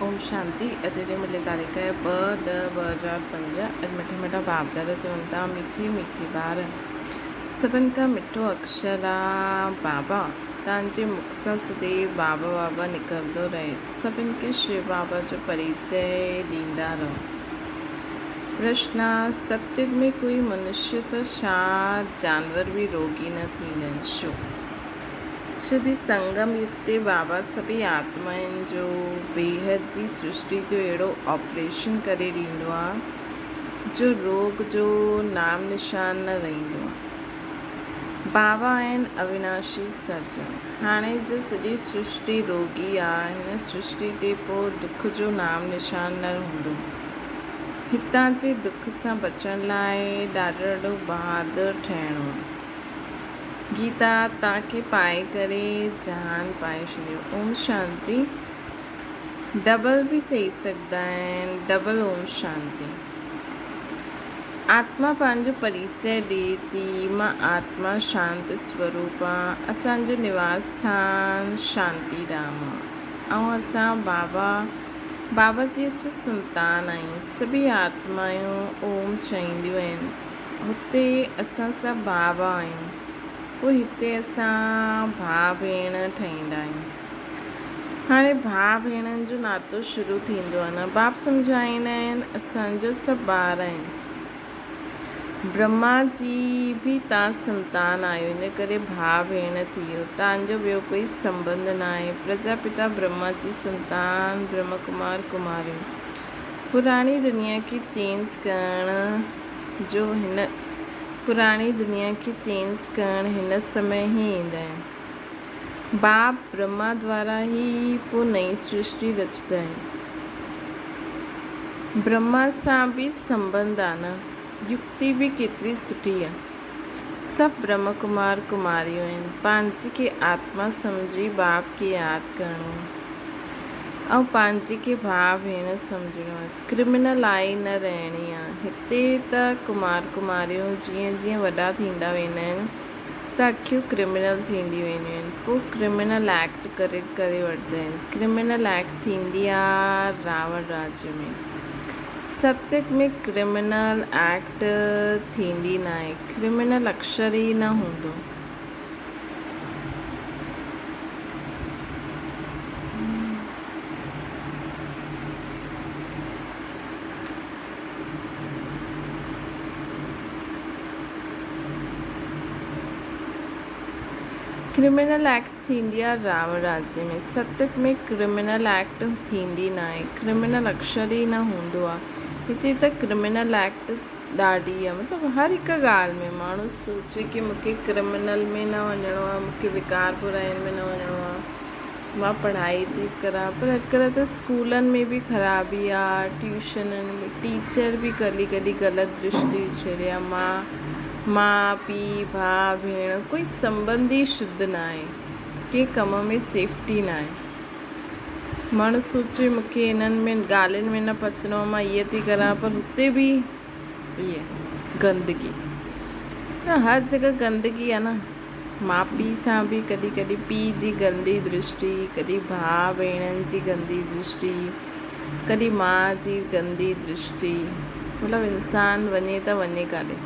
اوم شانتي اڄ جي ملي تاريخ آهي 2/10/2005 اڄ مٺا مٺا باپدادا چون ٿا مٺي مٺي ٻار سڀن کان مٺو اڪشر آ بابا تان جي مک سان سديو بابا بابا نڪرندو رهي سڀن کي شو بابا جو پريچئه ڏيندا رهو پرشن ستيگ ۾ ڪوئي منشي ته ڇا جانور به روڳي نه ٿيندا آهن ڇو؟ شري سنگم يگ تي بابا سڀئي آتمائن جو بيحد جي سرشٽي جو اهڙو آپريشن ڪري ڏيندو آ جو روڳ جو نام نشان نه رهندو آ. بابا آهن اويناشي سرجن. هاڻي جو سڄي سرشٽي روڳي آ هن سرشٽي تي پو دک جو نام نشان نه هوندو. هتان جي دک سان بچڻ لاء ڏاڍو ڏاڍو بهادر ٺهڻو آ. گيتا تان کي پائي ڪري جهان پائي ڇڏيو. اوم شانتي ڊبل به چئي سگهندا آهن ڊبل اوم شانتي. آتما پنهنجو پريچئه ڏئي ٿي مان آتما شانت سوروپ آن اسان جو نواس اسٿان شانتي ڌام آ ۽ اسان بابا بابا جي اسان سنتان آهيون سڀئي آتمايون اوم چئينديون آهن. هتي اسان سڀ ڀاء ڀاء آهيون. پوء هتي اسان ڀاء ڀيڻ ٺهيندا آهيون. هاڻي ڀاء ڀيڻن جو ناتو شروع ٿيندو آهي نه. باپ سمجهائيندا آهن اسان جو سڀ ٻار آهن. برهما جي به تان سنتان آهيو ان ڪري ڀاء ڀيڻ ٿي ويو. تان جو ٻيو ڪوئي سنٻنڌ ناهي. پرجاپتا برهما جي سنتان برهما ڪمار ڪماريون. پراڻي دنيا کي چينج ڪرڻ جو هن پراڻي دنيا کي چينج ڪرڻ هن سمي ئي ايندا آهن. باپ برهما دوارا ئي پوء نئين سرشٽي رچندا آهن. برهما سان به سنٻنڌ آ نه. يڪتي به ڪيتري سٺي آ. سڀ برهما ڪمار ڪماريون آهن. پنهنجي کي آتما سمجهي باپ کي ياد ڪرڻو آ. ۽ پنهنجي کي ڀاء ڀيڻ سمجهڻو آ. ڪرمنل آئي نه رهڻي آ. هتي ته ڪمار ڪماريون جيئن جيئن وڏا ٿيندا ويندا آهن ته اکيون ڪرمنل ٿينديون وينديون آهن. پوء ڪرمنل ايڪٽ ڪري ڪري وٺندا آهن. ڪرمنل ايڪٽ ٿيندي آ راوڻ راڄ ۾. ستيگ ۾ ڪرمنل ايڪٽ ٿيندي ناهي. ڪرمنل اڪشر ئي نه هوندو. ڪرمنل ايڪٽ ٿيندي آ راوڻ راجيه ۾ ستت ۾ ڪرمنل ايڪٽ ٿيندي ناهي ڪرمنل اڪشر ئي نه هوندو آ هتي ته ڪرمنل ايڪٽ ڏاڍي آ مطلب هر هڪ ڳالهه ۾ ماڻهو سوچي ڪي مونکي ڪرمنل ۾ نه وڃڻو آ مونکي وڪار براين ۾ نه وڃڻو آ مان پڙهائي ٿي ڪران پر اڄڪلهه ته اسڪولن ۾ به خرابي آ ٽيوشنن ۾ ٽيچر به ڪڏهن ڪڏهن غلط درشٽي ڇڏي آ ماء ماء پيء ڀاء ڀيڻ ڪوئي سنٻنڌ ئي شڌ ناهي ڪنهن ڪم ۾ سيفٽي ناهي. ماڻهو سوچي مون کي انهن ۾ ڳالهين ۾ نه ڦسڻو آهي مان ائين ٿي ڪران پر هتي به اهي گندگي نه هر جڳهه گندگي آهي نه ماء پيء سان به ڪڏهن ڪڏهن پيء جي گندي درشٽي ڪڏهن ڀاء ڀيڻن جي گندي درشٽي ڪڏهن ماء جي گندي درشٽي مطلب انسان وڃي ته وڃي ڪاڏي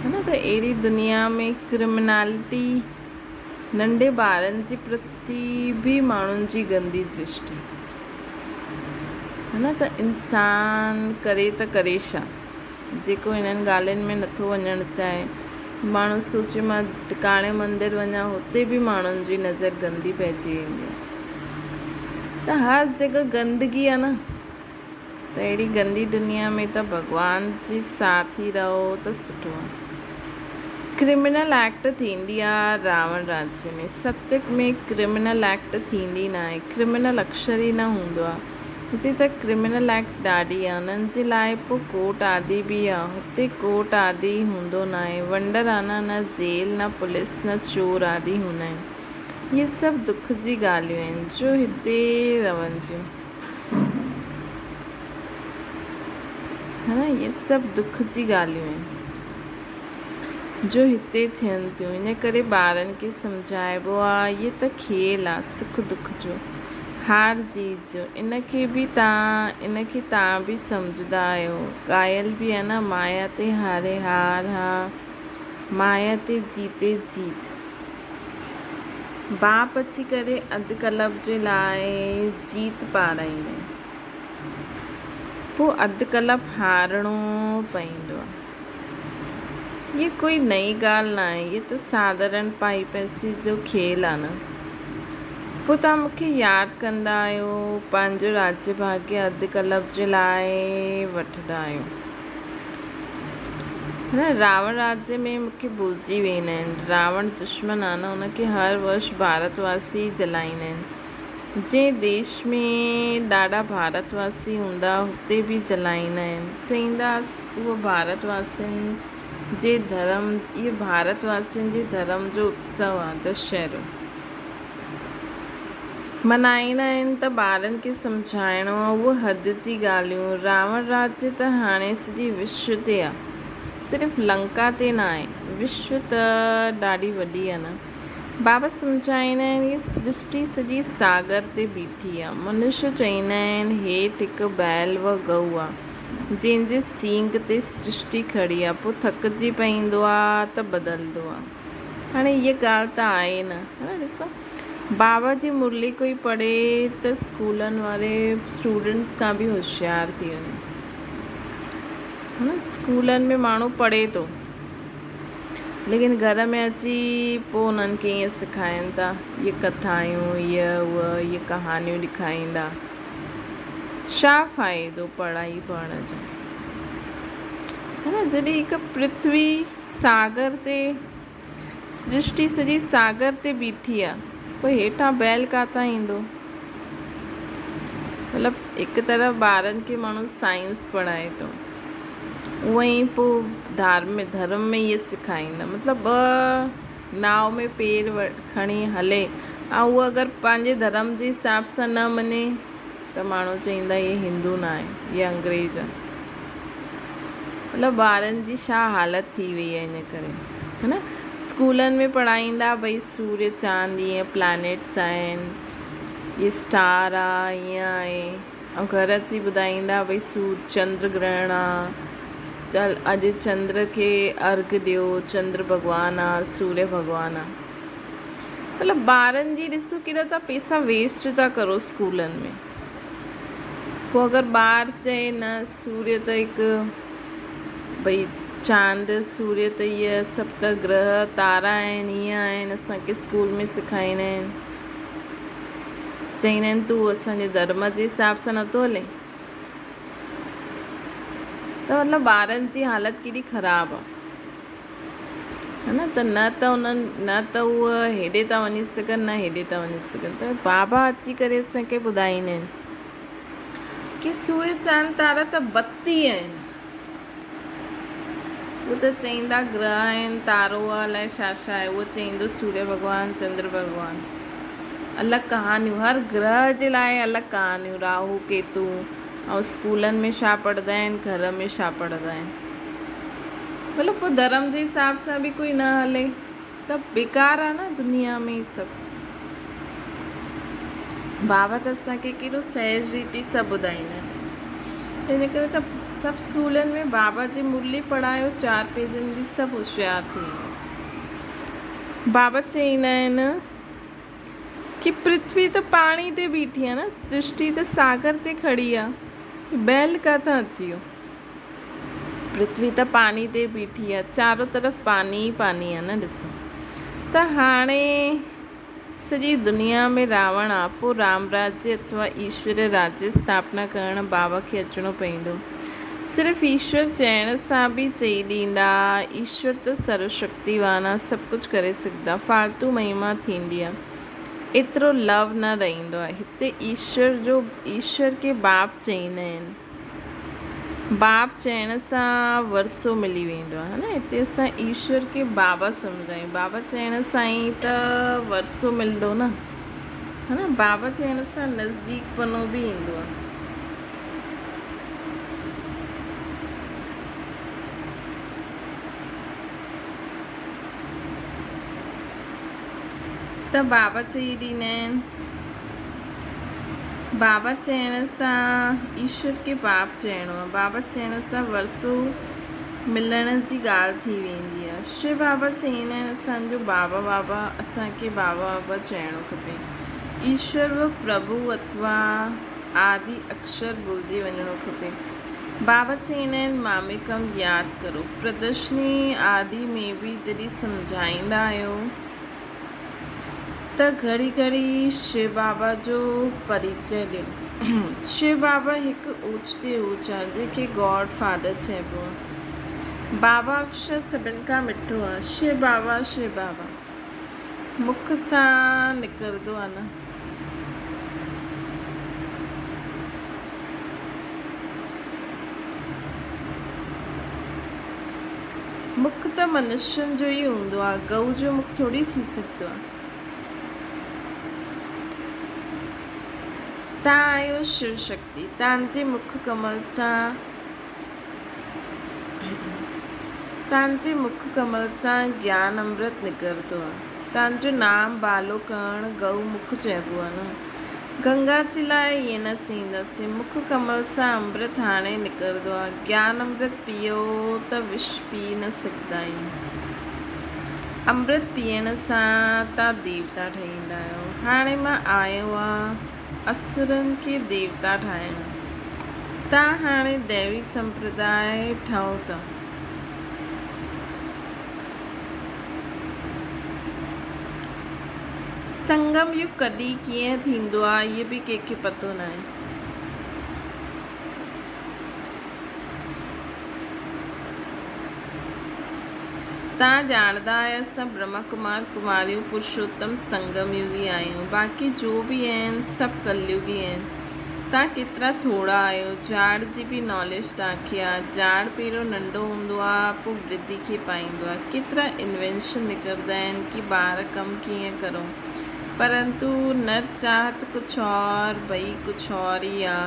ها نه ته اهڙي دنيا ۾ ڪرمنالٽي ننڍي ٻارن جي پرتي به ماڻهن جي گندي درشٽي. ها نه ته انسان ڪري ته ڪري ڇا؟ جيڪو انهن ڳالهين ۾ نٿو وڃڻ چاهي. ماڻهو سوچي مان ٽڪاڻي مندر وڃان هتي به ماڻهن جي نظر گندي پئجي ويندي آهي. ته هر جڳهه گندگي آهي نه. ته اهڙي گندي دنيا ۾ ته ڀڳوان جي ساٿ ئي رهو ته سٺو آهي. ڪرمنل ايڪٽ ٿيندي آ راوڻ راجيه ۾ ستيگ ۾ ڪرمنل ايڪٽ ٿيندي ناهي ڪرمنل اڪشر ئي نه هوندو آ هتي ته ڪرمنل ايڪٽ ڏاڍي آ انهن جي لاء پو ڪورٽ آدي به آ هتي ڪورٽ آدي هوندو ناهي ونڊر آ نه نه جيل نه پوليس نه چور آدي هوندا آهن اهي سڀ دک جي ڳالهيون آهن جو هتي رهن ٿيون. ها نه اهي سڀ دک جي ڳالهيون آهن جو هتي ٿين ٿيون ان ڪري ٻارن کي سمجهائبو آهي اهي ته کيل آهي سک دک جو هار جيت جو. ان کي به توهان ان کي توهان به سمجهندا آهيو. ڳايل به آهي نه مايا تي هاري هار ها، مايا تي جيتي جيت. باپ اچي ڪري اڌ ڪلپ جي لاء جيت پارائيندي. پوء اڌ ڪلپ هارڻو پئيندو آهي. هيء ڪوئي نئين ڳالهه ناهي، هيء ته ساڌارڻ پائي پئسي جو کيل آهي نه. پوء توهان مون کي ياد ڪندا آهيو، پنهنجو راجيه ڀاڳيه اڌ ڪلپ جي لاء وٺندا آهيو. نه راوڻ راجيه ۾ مون کي ڀلجي ويندا آهن. راوڻ دشمن آهي نه، ان کي هر ورش ڀارت واسي جلائيندا آهن. جنهن ديش ۾ ڏاڍا ڀارت واسي هوندا هتي به جلائيندا آهن. چئيندا اهو ڀارت واسين جي ڌرم اهو ڀارت واسين جي ڌرم جو اتسو آهي دشهرو منائيندا آهن ته ٻارن کي سمجهائڻو آهي اهو حد جي ڳالهيون راوڻ راجيه ته هاڻي سڄي وشو تي آهي صرف لنڪا تي نه آهي وشو ته ڏاڍي وڏي آهي نه. بابا سمجهائيندا آهن هيء سرشٽي سڄي ساگر تي بيٺي آ. منشي چئيندا آهن هيٺ هڪ بيل و گئو آ، جنهن جي سينگ تي سرشٽي کڙي آ. پوء ٿڪجي پئيندو آ ته بدلندو آ. هاڻي هيء ڳالهه ته آهي نه. هاڻي ڏسو بابا جي مرلي ڪوئي پڙهي ته اسڪولن واري اسٽوڊنٽس کان به هوشيار ٿي وڃي. هن اسڪولن ۾ ماڻهو پڙهي ٿو. ليڪن گهر ۾ اچي پوء انهن کي ائين سکائين ٿا اهي ڪٿايون اهي اهي اهي ڪهاڻيون ڏيکاريندا ڇا فائدو پڙهائي پڙهڻ جو ها نه جڏهن هڪ پرٿوي ساگر تي سرشٽي سڄي ساگر تي بيٺي آهي پوء هيٺان بيل ڪاٿان ايندو مطلب هڪ طرف ٻارن کي ماڻهو سائنس پڙهائي ٿو اونئن ئي پوء ڌارم ڌرم ۾ اهي سکائيندا مطلب ٻه ناو ۾ پير کڻي هلي ۽ اهو اگر پنهنجي ڌرم جي حساب سان نه مڃي ته ماڻهو چئيندا اهي هندو نه آهي اهي انگريز آهي مطلب ٻارن جي ڇا حالت ٿي وئي آهي ان ڪري ها نه اسڪولن ۾ پڙهائيندا ڀئي سوريه چاند ائين پلانيٽس آهن اهي اسٽار آهي ائين آهي ۽ گهر اچي ٻڌائيندا ڀئي سور چندر گرهڻ آ چل اڄ چندر کي ارگھ ڏيو چندر ڀڳوان آ سوريه ڀڳوان آ مطلب ٻارن جي ڏسو ڪيڏا ٿا پيسا ويسٽ ٿا ڪرو اسڪولن ۾ پوء اگر ٻار چئي نه سوريه ته هڪ ڀئي چاند سوريه ته اهي سڀ ته گرهه تارا آهن ائين آهن اسان کي اسڪول ۾ سکائيندا آهن چئيندا آهن تون اسان جي ڌرم جي حساب سان نٿو هلين ته مطلب ٻارن جي حالت ڪيڏي خراب آهي ها نه ته نه ته انهن نه ته هو هيڏي ٿا وڃي سگهن نه هيڏي ٿا وڃي سگهن ته بابا اچي ڪري اسان کي ٻڌائيندا آهن ڪي سورج چاند تارا ته بتي آهن هو ته چئيندا گرهه آهن، تارو آ، الائي ڇا ڇا آهي. اهو چئيندو سوريه ڀڳوان، چندر ڀڳوان. الڳ ڪهاڻيون، هر گرهه جي لاء الڳ ڪهاڻيون، راهو، ڪيتو ۽ اسڪولن ۾ ڇا پڙهندا آهن، گهر ۾ ڇا پڙهندا آهن. مطلب پوء ڌرم جي حساب سان به ڪوئي نه هلي ته بيڪار آ نه دنيا ۾ هي سڀ. بابا ته اسان کي ڪيڏو سهج ريتي سڀ ٻڌائيندا آهن. ان ڪري ته سڀ اسڪولن ۾ بابا جي مرلي پڙهايو چار پيجن جي سڀ هوشيار ٿي ويندا. بابا چئيندا آهن ڪي پرٿوي ته پاڻي تي بيٺي آهي نه سرشٽي ته ساگر تي کڙي آهي بيل ڪاٿان اچي ويو. پرٿوي ته پاڻي تي بيٺي آهي چارو طرف پاڻي ئي پاڻي آهي نه ڏسو ته هاڻي سڄي دنيا ۾ راوڻ آ پوء رام راجيه اٿوا ايشوري راجيه اسٿاپنا ڪرڻ بابا کي اچڻو پئيندو. صرف ايشور چئڻ سان به چئي ڏيندا ايشور ته سرو شڪتيوان آ سڀ ڪجهه ڪري سگهندا فالتو مهما ٿيندي آ ايترو لو نه رهندو آ هتي ايشور جو ايشور کي باپ چئيندا آهن. باپ چئڻ سان ورثو ملي ويندو آهي نه هتي اسان ايشور کي بابا سمجهندا آهيون بابا چئڻ سان ئي ته ورثو ملندو نه ها نه بابا چئڻ سان نزديڪ پنو به ايندو آهي. ته بابا چئي ڏيندا آهن. بابا چئڻ سان ايشور کي باپ چئڻو آهي. بابا چئڻ سان ورثو ملڻ جي ڳالهه ٿي ويندي آهي. شو بابا چئيندا آهن اسان جو بابا بابا اسان کي بابا بابا چئڻو کپي. ايشور و پرڀو اتوا آدي اڪشر ڀلجي وڃڻو کپي. بابا چئيندا آهن ماميڪم ياد ڪرو. پردرشني آدي ۾ به جڏهن سمجهائيندا آهيو. ته گهڙي گهڙي شو بابا جو پريچئه ڏيو. شو بابا هڪ اوچ تي اوچ آ، جنهن کي گاڊ فادر چئبو آ. بابا اڪشر سڀن کان مٺو آ. شو بابا شو بابا مک سان نڪرندو آ نه. مک ته منشين جو ئي هوندو آهي، گئو جو مک ٿوري ٿي سگهندو آهي. تان آهيو شو شڪتي، تان جي مک ڪمل سان تان جي مک ڪمل سان گيان امرت نڪرندو آهي. تان جو نام بالو ڪرڻ گئو مک چئبو آهي نه. گنگا جي لاء ائين نه چئينداسين. مک ڪمل سان امرت هاڻي نڪرندو آ. گيان امرت پيئو ته وش پي نه سگهندا آهيون. امرت پيئڻ سان تان ديوتا ٺهيندا آهيو. هاڻي مان آيو آ اسرن کي ديوتا ٺاهڻ. تان هاڻي ديوي سمپرداء ٺهو ٿا. سنگم يگ ڪڏهن ڪيئن ٿيندو آ اهي به ڪنهن کي پتو ناهي. توهان ڄاڻندا آهيو اسان برهما ڪمار ڪماريون پرشوتم سنگم يگي آهيون باقي جو به آهن سڀ ڪليگي آهن. توهان ڪيترا ٿورا آهيو، جهاڙ جي به ناليج توهان کي آ، جهاڙ پهريون ننڍو هوندو آ پوء ورڌي کي پائيندو آ، ڪيترا انوينشن نڪرندا آهن ڪي ٻار ڪم ڪيئن ڪرون، پرنتو نر چاهت ڪجهه اور ڀئي ڪجهه اور ئي آ،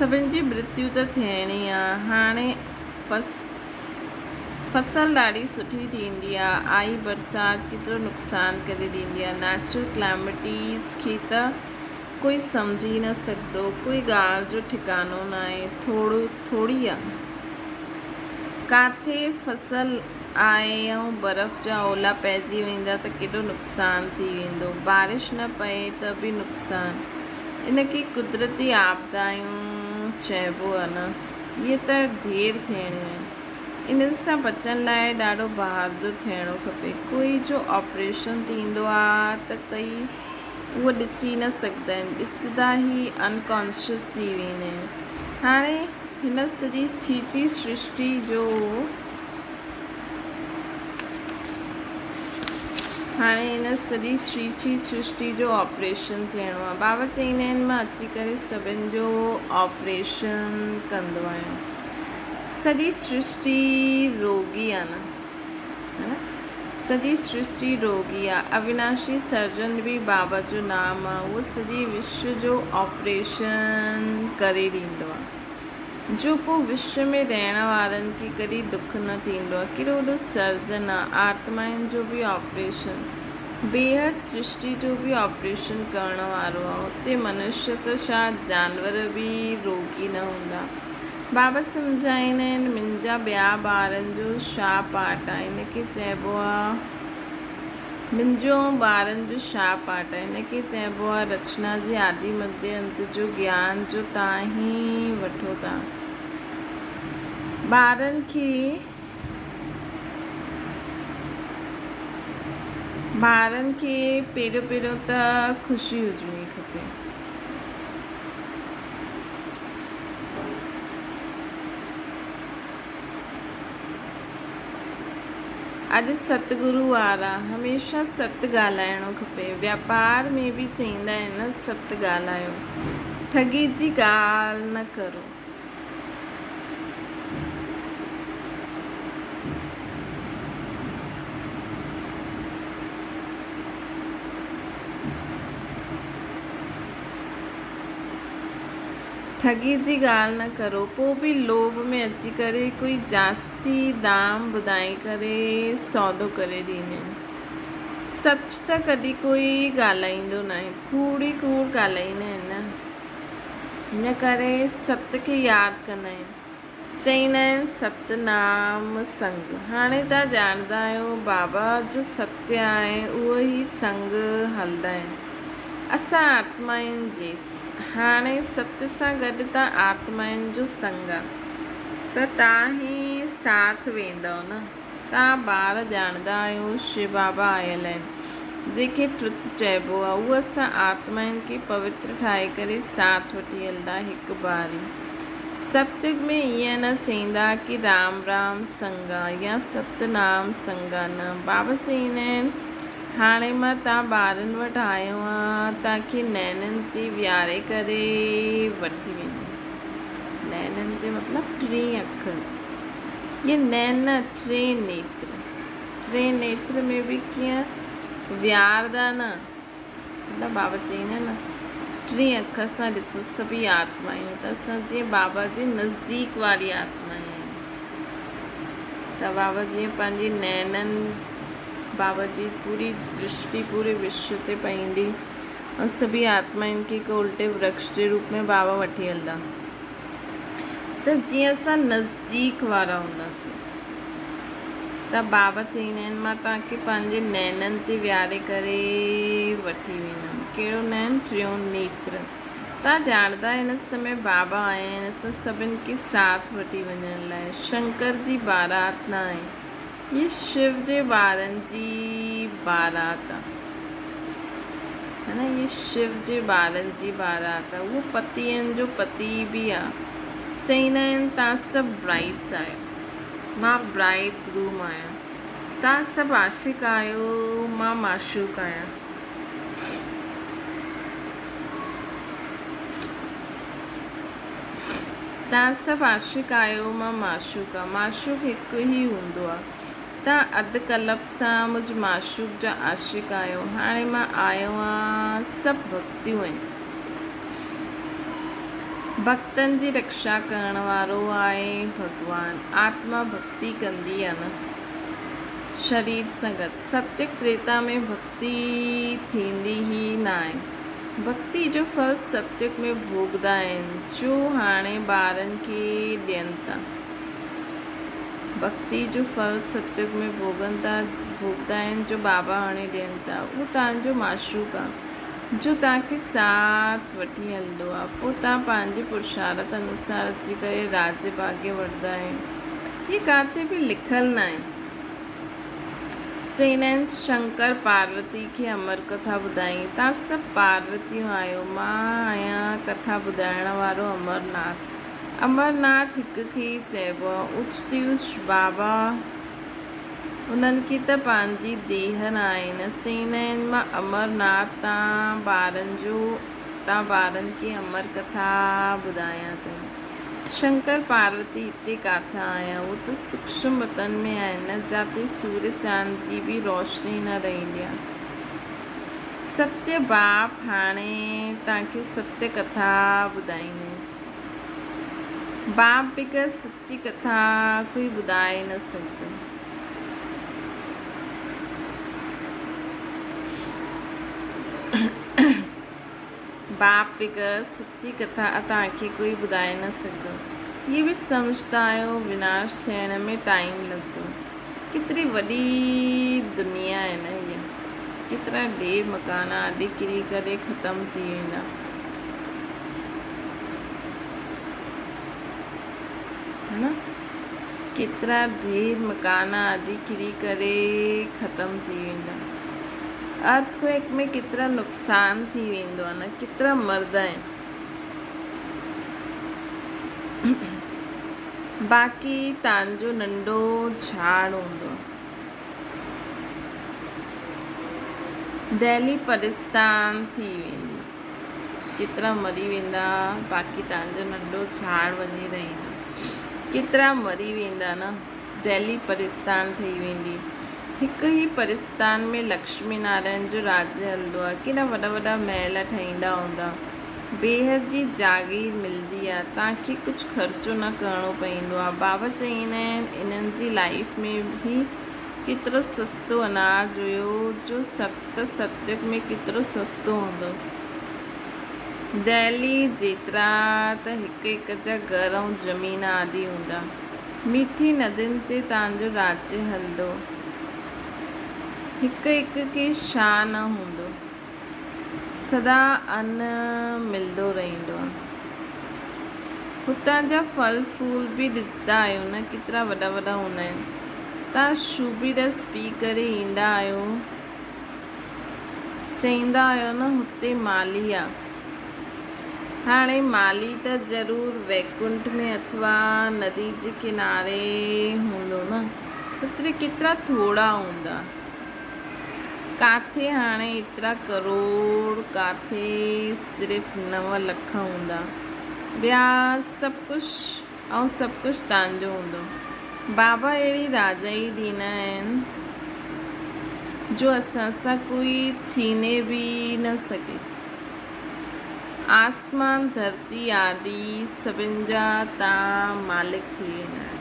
سڀن جي مرتيو ته ٿيڻي آ، هاڻي فصل ڏاڍي سٺي ٿيندي آ، آئي برسات ڪيترو نقصان ڪري ڏيندي آ، نيچرل ڪليمٽيز کي ته ڪوئي سمجهي نه سگهندو، ڪوئي ڳالهه جو ٺڪانو ناهي، ٿورو ٿوري آ. ڪاٿي فصل آهي ۽ برف جا اولا پئجي ويندا ته ڪيڏو نقصان ٿي ويندو. بارش نه پئي ته به نقصان. ان کي قدرتي آپدايون چئبو آ نه. اهي ته ڍير ٿيڻيون آهن. انهن سان بچڻ لاء ڏاڍو بهادر ٿيڻو کپي. ڪوئي جو آپريشن ٿيندو آ ته ڪئي اهو ڏسي نه سگهندا آهن، ڏسندا ئي انڪانشس ٿي ويندا آهن. هاڻي هن سڄي ڇيچي سرشٽي جو هاڻي هن سڄي ڇيچي سرشٽي جو آپريشن ٿيڻو آهي. بابا چئيندا آهن مان اچي ڪري سڀن جو آپريشن ڪندو آهيان. سڄي سرشٽي روڳي آهي نه. سڄي سرشٽي روڳي آ. اويناشي سرجن به بابا جو نام آ. اهو سڄي وشو جو آپريشن ڪري ڏيندو آ. جو پوء وشو ۾ رهڻ وارن کي ڪڏهن ڏک نه ٿيندو آ. ڪيڏو وڏو سرجن آ. آتمائن جو به آپريشن، بيحد سرشٽي جو به آپريشن ڪرڻ وارو آ. اتي منشيه ته ڇا جانور به روڳي نه هوندا. بابا سمجهائيندا آهن، منهنجا ٻيا ٻارن جو ڇا پاٽ آ، ان کي چئبو آ منهنجو ۽ ٻارن جو ڇا پاٽ آ، ان کي چئبو آ رچنا جي آدي مڌيه انت جو گيان جو تان ئي وٺو ٿا. ٻارن کي ٻارن کي پهريون پهريون ته خوشي هجڻي کپي. اڄ ستگرو وارا هميشه ست ڳالهائڻو کپي. واپار ۾ به چئيندا آهن نه ست ڳالهايو. ٺڳي جي ڳالهه نه ڪرو. ٺڳي جي ڳالهه نه ڪرو. پوء به لوڀ ۾ اچي ڪري ڪوئي جاستي دام ٻڌائي ڪري سودو ڪري ڏيندين. سچ ته ڪڏهن ڪوئي ڳالهائيندو ناهي. ڪوڙ ئي ڪوڙ ڳالهائيندا آهن نه. هن ڪري ست کي ياد ڪندا آهن. چئيندا آهن ست نام سنگ. هاڻي توهان ڄاڻندا آهيو بابا جو ستيه آهي اهو ئي سنگ هلندا آهن. اسان آتمائن جي هاڻي ست سان گڏ توهان آتمائن جو سنگ آ ته توهان ئي ساٿ ويندؤ نه. توهان ٻار ڄاڻندا آهيو شو بابا آيل آهن، جنهن کي ٽرٿ چئبو آهي، اهو اسان آتمائن کي پوتر ٺاهي ڪري ساٿ وٺي هلندا هڪ باري. ستيگ ۾ ائين نه چئيندا ڪي رام رام سنگا يا ست نام سنگا نه بابا چئيندا آهن هاڻي مان توهان ٻارن وٽ آيو آهيان توهان کي نينن تي ويهاري ڪري وٺي ويندم نينن تي مطلب ٽين اک اهي نين نه ٽي نيتر. ٽي نيتر ۾ به ڪيئن ويهاردا نه مطلب بابا چئيندا نه ٽي اک سان ڏسو سڀئي آتمائون ته اسان جيئن بابا جي نزديڪ واري آتما آهيون ته بابا جيئن پنهنجي نينن بابا جي پوري درشٽي پوري وشو تي پئيندي ۽ سڀئي آتمائن کي هڪ الٽي ورڪش جي روپ ۾ بابا وٺي هلندا. ته جيئن اسان نزديڪ وارا هونداسين ته بابا چئيندا آهن مان توهان کي پنهنجي نينن تي ويهاري ڪري وٺي ويندم. ڪهڙو نين؟ ٽيون نيتر. توهان ڄاڻندا هن سمي بابا آيا آهن اسان سڀن کي ساٿ وٺي وڃڻ لاء. شنڪر جي بارات نه آهي. هي شو جي ٻارن جي بارات آ. ها نه هي شو جي ٻارن جي بارات آ. اهو پتين جو پتي به آ. چئيندا آهن توهان سڀ برائيڊس آهيو. مان برائيڊ گروم آهيان. توهان سڀ عاشق آهيو مان معشوق آهيان. توهان سڀ عاشق آهيو مان معشوق آ. معشوق هڪ ئي هوندو آ. توهان اڌ ڪلپ سان مجھ معشوق جا عاشق آهيو. هاڻي مان آيو آن سڀ ڀڳتيون آهن. ڀڳتن جي رڪشا ڪرڻ وارو آهي ڀڳوان. آتما ڀڳتي ڪندي آ نه. شرير سان گڏ. ستيگ تريتا ۾ ڀڳتي ٿيندي ئي ناهي. ڀڳتي جو ڦل ستيگ ۾ ڀوڳدا آهن، جو هاڻي ٻارن کي ڏين ٿا. ڀڳتي جو ڦل ستيگ ۾ ڀوڳن ٿا، ڀوڳدا آهن، جو بابا هاڻي ڏين ٿا. اهو توهان جو معشوق آ، جو توهان کي ساٿ وٺي هلندو آ. پوء توهان پنهنجي پرشارت انوسار اچي ڪري راڄ ڀاڳيه وٺندا آهيو. هي ڪاٿي به لکيل ناهي. چئيندا آهن شنڪر پاروتي کي امر ڪٿا ٻڌائين. توهان سڀ پاروتيون آهيو، مان آهيان ڪٿا ٻڌائڻ وارو امرناٿ. امرناٿ هڪ کي ئي چئبو آهي. اوچتي اوچ بابا انهن کي ته پنهنجي ديهه ناهي نه. چئيندا آهن مان امرناٿ تان ٻارن جو تان ٻارن کي امر ڪٿا ٻڌايان ٿو. شنڪر پاروتي هتي ڪاٿان آيا؟ هو ته سوڪشم وطن ۾ آهن نه، جاتي سورج چاند جي به روشني نه رهندي آهي. ستيه باپ هاڻي توهان کي ستيه ڪٿا ٻڌائيندين. باپ بغير سچي ڪٿا ڪوئي ٻڌائي نه سگهندو. باپ بغير سچي ڪٿا توهان کي ڪوئي ٻڌائي نه سگهندو. هي به سمجهندا آهيو وناش ٿيڻ ۾ ٽائيم لڳندو. ڪيتري وڏي دنيا آهي نه هيء. ڪيترا ڍير مڪان آدي ڪري ڪري ختم ٿي ويندا. ها نه ڪيترا ڍير مڪان آدي ڪري ڪري ختم ٿي ويندا. ارٿ ڪوئيڪ ۾ ڪيترا نقصان ٿي ويندو آهي نه ڪيترا مردا آهن. باقي تان جو ننڍو جھاڙ هوندو آهي. دهلي پرستان ٿي ويندي. ڪيترا مري ويندا باقي تان جو ننڍو جھاڙ وڃي رهندو. ڪيترا مري ويندا نه. دهلي پرستان ٺهي ويندي. هڪ ئي پرستان ۾ لڪشمي نارائڻ جو راڄ هلندو آهي. ڪيڏا وڏا وڏا محل ٺهيندا هوندا. بيحد جي جاگير ملندي آهي. توهان کي ڪجهه خرچو نه ڪرڻو پوندو آهي. بابا چئيندا آهن انهن جي لائيف ۾ به ڪيترو سستو اناج هيو جو ست ستيگ ۾ ڪيترو سستو هوندو. دهلي جيترا ته هڪ هڪ جا گهر ۽ زمين آدي هوندا. مٺي ندين تي توهان جو راڄ هلندو. هڪ هڪ کي ڇا نه هوندو. سدا ان ملندو رهندو آهي. هتان جا ڦل ڦول به ڏسندا آهيو نه ڪيترا وڏا وڏا هوندا آهن. توهان شوڀي رس پي ڪري ايندا آهيو. چئيندا آهيو نه هتي مالهي آ. هاڻي مالهي ته ضرور ويڪنٺ ۾ اٿوا ندي جي ڪناري هوندو نه. هتي ڪيترا ٿورا هوندا. ڪاٿي هاڻي ايترا ڪروڙ ڪاٿي صرف 9 لک هوندا. ٻيا سڀ ڪجهه ۽ سڀ ڪجهه تان جو هوندو. بابا اهڙي راجائي ڏيندا آهن. جو اسان سان ڪوئي ڇيني به نه سگهي. آسمان، ڌرتي آدي سڀن جا تان مالڪ ٿي ويندا آهيو.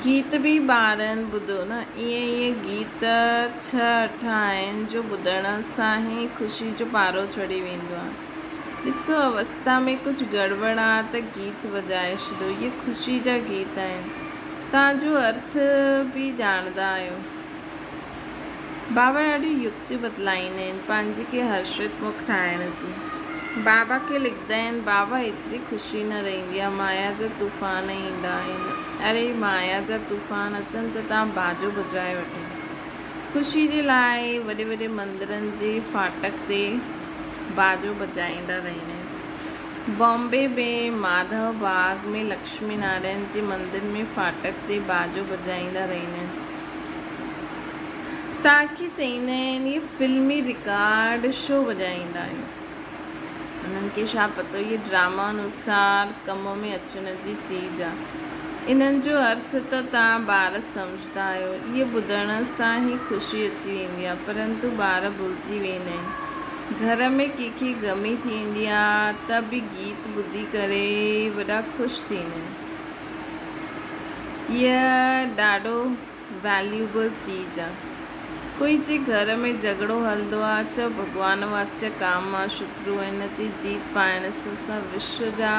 گيت به ٻارن ٻڌو نه ائين ائين گيت ڇهه اٺ آهن جو ٻڌڻ سان ئي خوشي جو پارو چڙهي ويندو آهي. ڏسو اوستا ۾ ڪجهه گڙٻڙ آ ته گيت وڄائي ڇڏو. اهي خوشي جا گيت آهن. توهان جو ارٿ به ڄاڻندا آهيو. بابا ڏاڍيون يڪتيون بتلائيندا آهن پنهنجي کي هرشت مک ٺاهڻ جي. بابا کي لکندا آهن بابا ايتري خوشي نه رهندي آ مايا جا طوفان ايندا آهن. اري مايا جا طوفان اچن ته توهان باجو بجائي وٺو. خوشي جي لاء وڏي وڏي مندرن جي ڦاٽڪ تي باجو بجائيندا رهيا آهن. بامبي ۾ ماڌو باغ ۾ لڪشمي نارائڻ جي مندر ۾ ڦاٽڪ تي باجو بجائيندا رهيا آهن. تاڪي چئيندا آهن اهي فلمي رڪارڊ شو بجائيندا آهيو. انهن کي ڇا پتو اهي ڊراما انوسار ڪم ۾ اچڻ جي چيز آ. انهن جو ارٿ ته توهان ٻار سمجهندا آهيو. اهي ٻڌڻ سان ئي خوشي اچي ويندي آ. پرنتو ٻار ڀلجي ويندا آهن. گهر ۾ ڪنهن کي غمي ٿيندي آ ته به گيت ٻڌي ڪري وڏا خوش ٿيندا آهن. اهي ڏاڍو ويليوبل چيز آ. ڪوئي جي گهر ۾ جهڳڙو هلندو آ چئو ڀڳوان واچ ڪام آ شترو ان تي جيت پائڻ سان اسان وشو جا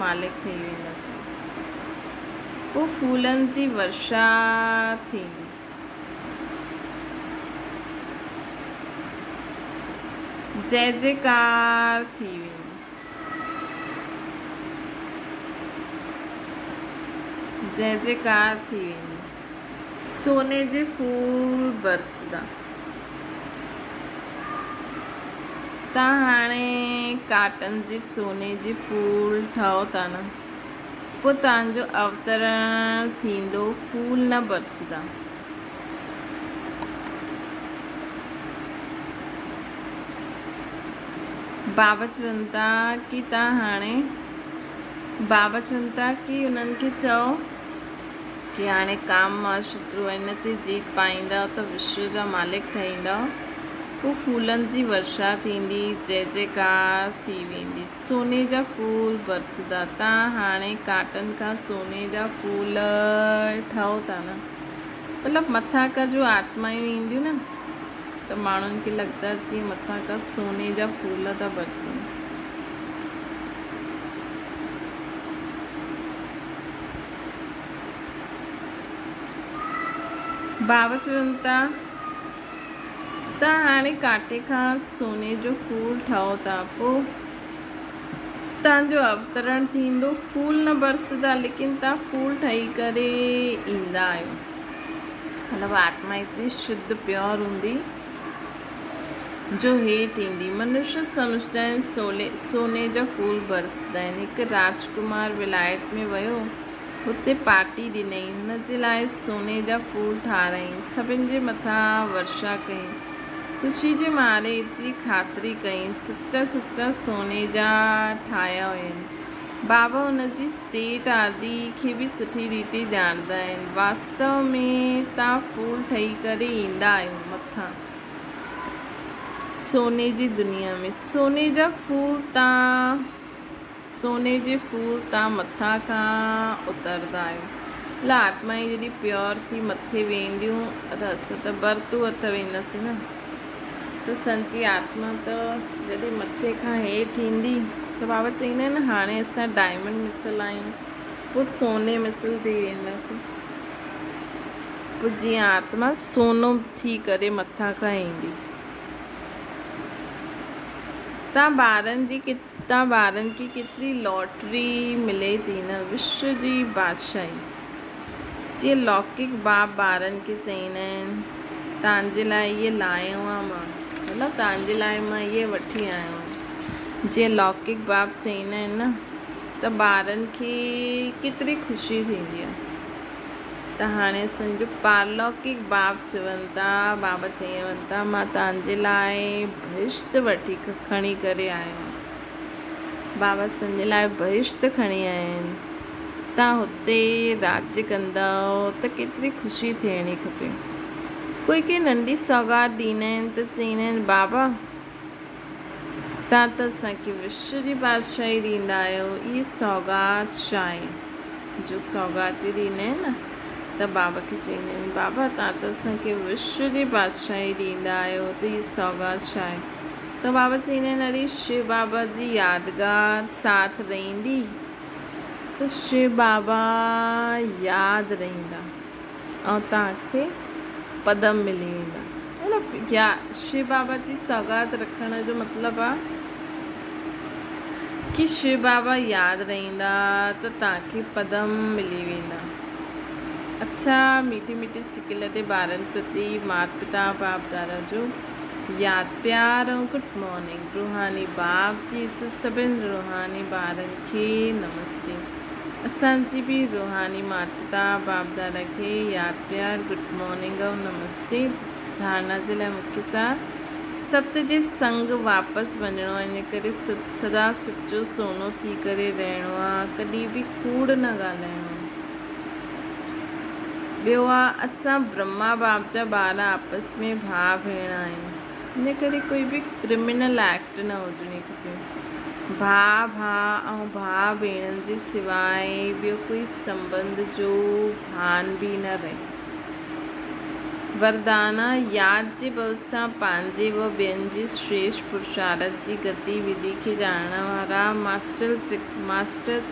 مالڪ ٺهي وينداسين. پو ڦولن جي ورشا ٿيندي. جئه جئڪار ٿي ويندي. جئه جئڪار ٿي ويندي. سوني جي ڦول برسدا. تان هاڻي ڪاٽن جي سوني جي ڦول ٺاهو ٿا نه، پوء تان جو اوترڻ ٿيندو، ڦول نه برسدا. بابا چون ٿا ڪي تان هاڻي بابا چون ٿا ڪي انهن کي چئو ڪي هاڻي ڪام مان شترو ان تي جيت پائيندؤ ته وشو جا مالڪ ٺهيندؤ. پوء ڦولن جي ورشا ٿيندي، جئه جئڪار ٿي ويندي. سوني جا ڦول برسدا. تان هاڻي ڪاٽن کان سوني جا ڦول ٺهو ٿا نه. مطلب مٿان کان جو آتمايون اينديون نه ته ماڻهن کي لڳندا جيئن مٿان کان سوني جا ڦول ٿا برسن. بابا چون ٿا ته هاڻي ڪاٽي کان سوني جو ڦول ٺاهو ٿا پوء تان جو اوترڻ ٿيندو ڦول نه برسدا ليڪن تان ڦول ٺهي ڪري ايندا آهيو مطلب آتما ايتري شڌ پيور هوندي جو هيٺ ايندي. منشيه سمجهندا آهن سولي سوني جا ڦول برسندا آهن. هڪ راجڪمار ولايت ۾ ويو. اتي پارٽي ڏنائين. هن جي لاء سوني جا ڦول ٺاهرايائين. سڀن جي مٿان ورشا ڪيائين. خوشي جي ماري ايتري خاطري ڪيائين. سچا سچا سوني جا ٺاهيا هئائين. بابا هن جي اسٽيٽ آدي کي به سٺي ريتي ڄاڻندا آهن. واستو ۾ تان ڦول ٺهي ڪري ايندا آهيو مٿان سوني جي دنيا ۾. سوني جا ڦول تان سوني جي ڦول تان مٿان کان اترندا آهيو. مطلب آتمائون جڏهن پيور ٿي مٿي وينديون ته اسان ته برتو هٿ وينداسين نه ته اسان جي آتما ته جڏهن مٿي کان هيٺ ايندي ته بابا چئيندا آهن نه هاڻي اسان ڊائمنڊ مثل آهيون پوء سوني مثل ٿي وينداسين پوء جيئن آتما سونو ٿي ڪري مٿان کان ايندي. تان ٻارن جي تان ٻارن کي ڪيتري لاٽري ملي ٿي نه وشو جي بادشاهي. جيئن لوڪڪ باپ ٻارن کي چئيندا آهن تان جي لاء اهي لايو آهيان مان مطلب تان جي لاء مان اهي وٺي آيو آهيان. جيئن لوڪڪ باپ چئيندا آهن نه ته ٻارن کي ڪيتري خوشي ٿيندي آهي. ته هاڻي اسان جو پارلوڪڪ باپ چون ٿا، بابا چون ٿا، مان توهان جي لاء بهشت وٺي کڻي ڪري آيو آهيان. بابا اسان جي لاء بهشت کڻي آيا آهن. توهان هتي راڄ ڪندؤ ته ڪيتري خوشي ٿيڻي کپي. ڪوئي ڪي ننڍي سوغات ڏيندا آهن ته چئيندا آهن، بابا! توهان ته اسان کي وشو جي بادشاهي ڏيندا آهيو، هي سوغات ڇا آهي؟ جو سوغات ئي ڏيندا آهن نه ته بابا کي چئيندا آهن، بابا توهان ته اسان کي وشو جي بادشاهي ڏيندا آهيو ته هي سوغات ڇا آهي؟ ته بابا چئيندا آهن، اري شو بابا جي يادگار ساٿ رهندي ته شو بابا ياد رهندا. ۽ توهان کي پدم ملي ويندا. مطلب يا شو بابا جي سوغات رکڻ جو مطلب آ ڪي شو بابا ياد رهندا ته توهان کي پدم ملي ويندا. اڇا ميٺي ميٺي سڪل تي ٻارن پرتي مات پتا باپ دادا جو ياد پيار ۽ گڊ مارننگ روحاني باپ جي سڀن روحاني ٻارن کي نمستي. اسان جي به روحاني مات پتا باپ دادا کي ياد پيار گڊ مارننگ ۽ نمستي ڌارنا جي لاء مکيه سار ست جي سنگ واپس وڃڻو آهي ان ڪري سدا سچو سونو ٿي ڪري رهڻو آهي ڪڏهن به ڪوڙ نه ڳالهائڻو آهي ٻيو آهي اسان برهما باپ جا ٻار آپس ۾ ڀاء ڀيڻ آهيون ان ڪري ڪوئي به ڪرمنل ايڪٽ نه هجڻي کپي. ڀاء ڀاء ۽ ڀاء ڀيڻن جي سواء ٻيو ڪوئي سنٻنڌ جو ڀان به نه رهي. وردانا، ياد جي ٻل سان پنهنجي و ٻين جي شريشٺ پرشارٿ جي گتي وڌي کي ڄاڻڻ وارا ماسٽر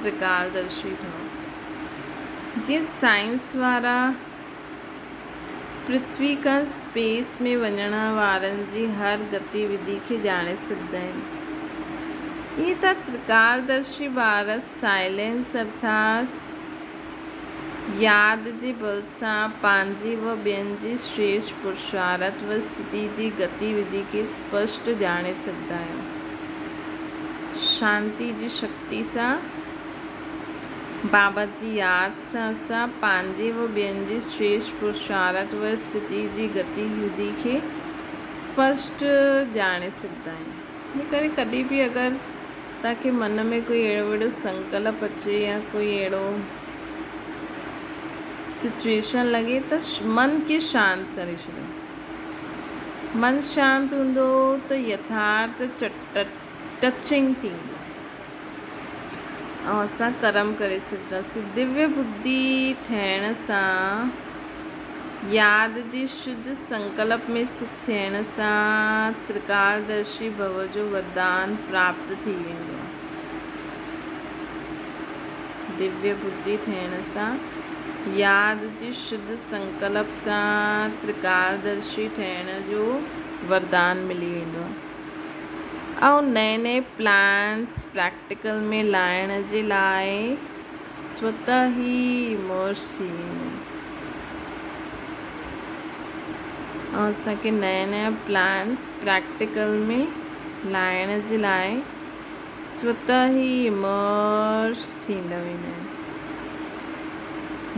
ترڪالدرشي ٺهو. جيئن سائنس وارا پرٿوي کان اسپيس ۾ وڃڻ وارن جي هر گتي وڌي کي ڄاڻي سگهندا آهن. ائين ته ترڪالدرشي ٻار سائلينس ارٿات ياد جي ٻل سان پنهنجي و ٻين جي شريشٺ پرشارٿ و استٿي جي گتي وڌي کي اسپشٽ ڄاڻي سگهندا آهيو. شانتي جي شڪتي سان بابا جي ياد سان اسان پنهنجي و ٻين جي شريشٺ پرشارٿ و استٿي جي گتي وڌي کي اسپشٽ ڄاڻي سگهندا آهيون. ان ڪري ڪڏهن به اگر توهان کي من ۾ ڪوئي اهڙو وهڙو سنڪلپ اچي يا ڪوئي اهڙو سچوئيشن لڳي ته من کي شانت ڪري ڇڏيو. من شانت هوندو ته يٿارٿ ٽچنگ ٿيندو ۽ اسان ڪرم ڪري سگهنداسين. دويه ٻڌي ٺهڻ سان ياد جي شڌ سنڪلپ ۾ سٿ ٿيڻ سان ترڪالدرشي ڀو جو وردان پراپت ٿي ويندو آهي. دويه ٻڌي ٺهڻ سان ياد جي شڌ سنڪلپ سان ترڪالدرشي ٺهڻ جو وردان ملي ويندو آهي. ۽ نئين نئين پلانس پريڪٽيڪل ۾ لائڻ جي لاء سوته ئي امرس ٿي ويندا آهن ۽ اسان کي نيا نيا پلانس پريڪٽيڪل ۾ لائڻ جي لاء سوته ئي امرس ٿيندا ويندا آهن.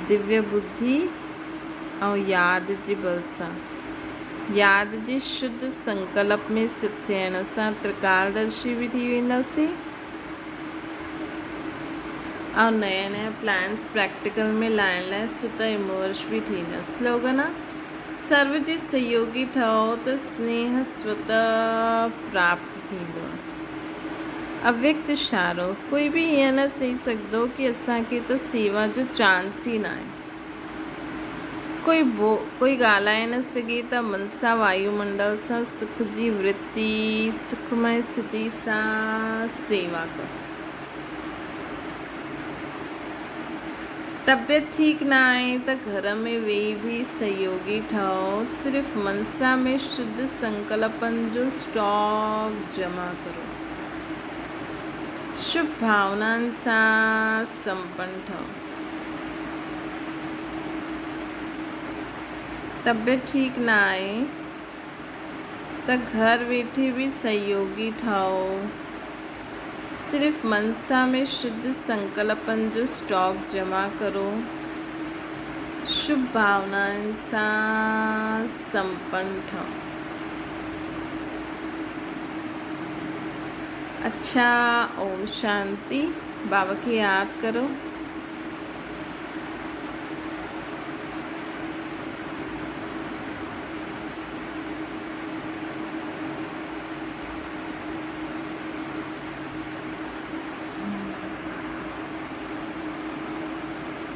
دويه ٻڌي ۽ ياد جي ٻل سان. ياد جي شڌ سنڪلپ ۾ سٿ ٿيڻ سان ترڪالدرشي به ٿي وينداسين ۽ نيا نيا پلانس پريڪٽيڪل ۾ لائڻ لاء ست امرش به ٿيندا. سلوگن آ، سرو جي سهيوگي ٺهو ته سنيهه سوت پراپت ٿيندو. اويڪت اشارو، ڪوئي به ائين نه چئي سگهندو ڪي اسان کي ته سيوا جو چانس ئي ناهي. ڪوئي ڪوئي ڳالهائي نه سگهي ته منسا وايومنڊل سان سک جي ورتي، سکمئي اسٿتي سان سيوا ڪرو. طبيعت ٺيڪ نه آهي ته گهر ۾ ويهي به سهيوگي ٺهو، صرف منسا ۾ شڌ سنڪلپن جو اسٽاڪ جمع ڪرو. شڀ ڀاونائن سان سمپن ٺهو. طبيعت ٺيڪ نه آهي ته گهر ويٺي به سهيوگي ٺهو. صرف منسا ۾ شڌ سنڪلپن جو اسٽاڪ جمع ڪرو. شڀ ڀاونائن سان سمپن ٺهو. اڇا اوم شانتي. بابا کي ياد ڪرو.